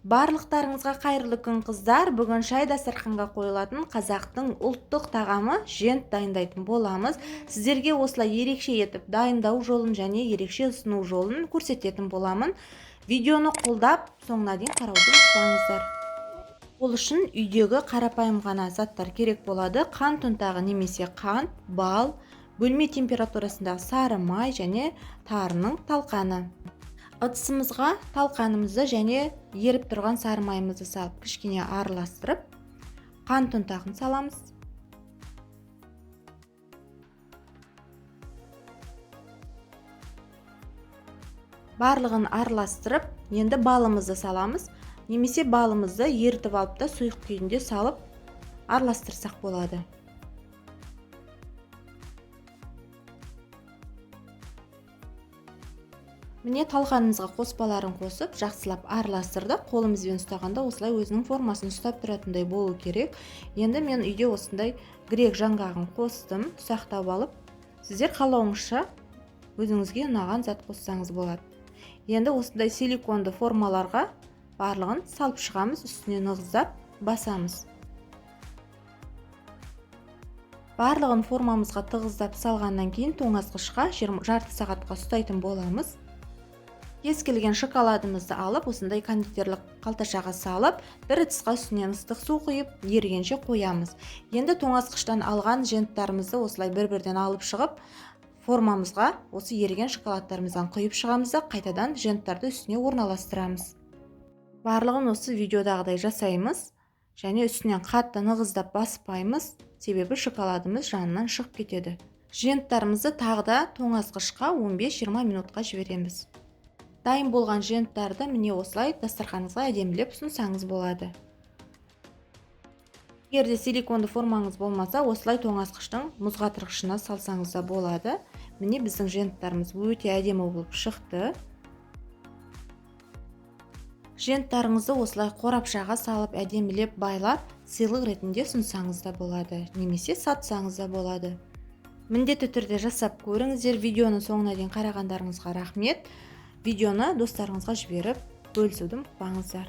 Барлықтарыңызға қайырлы күн, қыздар. Бүгін шай дастарханға қойылатын қазақтың ұлттық тағамы жент дайындайтын боламыз. Сіздерге осылай ерекше етіп дайындау жолын және ерекше ұсыну жолын көрсететін боламын. Видеоны қолдап, соңына дейін қарауды ұмытпаңыздар. Ол үшін үйдегі қарапайым ғана заттар керек болады. Қант ұнтағы немесе қант, бал, бөлме температурасындағы сары май және тарының талқаны. Ыдысымызға талқанымызды және еріп тұрған сары майымызды салып, кішкене араластырып, қант ұнтағын саламыз. Барлығын араластырып, енді балымызды саламыз. Немесе балымызды ерітіп алып та сұйық күйінде салып араластырсақ болады. Міне, талқанымызға қоспаларын қосып, жақсылап араластырдық. Қолымызбен ұстағанда осылай өзінің формасын ұстап тұратындай болу керек. Енді мен үйде осындай грек жаңғағын қостым, ұсақтап алып. Сіздер қалауыңызша өзіңізге ұнаған зат қоссаңыз болады. Енді осындай силиконды формаларға барлығын салып шығамыз, үстіне нығыздап басамыз. Барлығын формамызға тығыздап салғаннан кейін тоңазытқышқа жарты сағатқа ұстайтын боламыз. Кез келген шоколадымызды алып, осындай кондитерлік қалташаға салып, бір ыдысқа үстінен ыстық су құйып, ергенше қоямыз. Енді тоңазытқыштан алған женттарымызды осылай бір-бірден алып шығып, формамызға осы еріген шоколадтарымыздан құйып шығамыз да, қайтадан женттарды үстіне орналастырамыз. Барлығын осы видеодағыдай жасаймыз және үстінен қатты нығыздап баспаймыз, себебі шоколадымыз жанынан шығып кетеді. Женттарымызды тағы да тоңазытқышқа 15-20 минутқа жібереміз. Дайын болған женттарды міне осылай дастарханыңызға әдемілеп ұсынсаңыз болады. Егер де силиконды формаңыз болмаса, осылай тоңазытқыштың мұз қатырғышына салсаңыз да болады. Міне, біздің женттарымыз өте әдемі болып шықты. Женттарыңызды осылай қорапшаға салып, әдемілеп байлап, сыйлық ретінде ұсынсаңыз да болады, немесе сатсаңыз да болады. Міндетті түрде жасап көріңіздер. Видеоның соңына дейін қарағандарыңызға рахмет. Видеоны достарыңызға жіберіп, бөлісуді ұмытпаңыздар.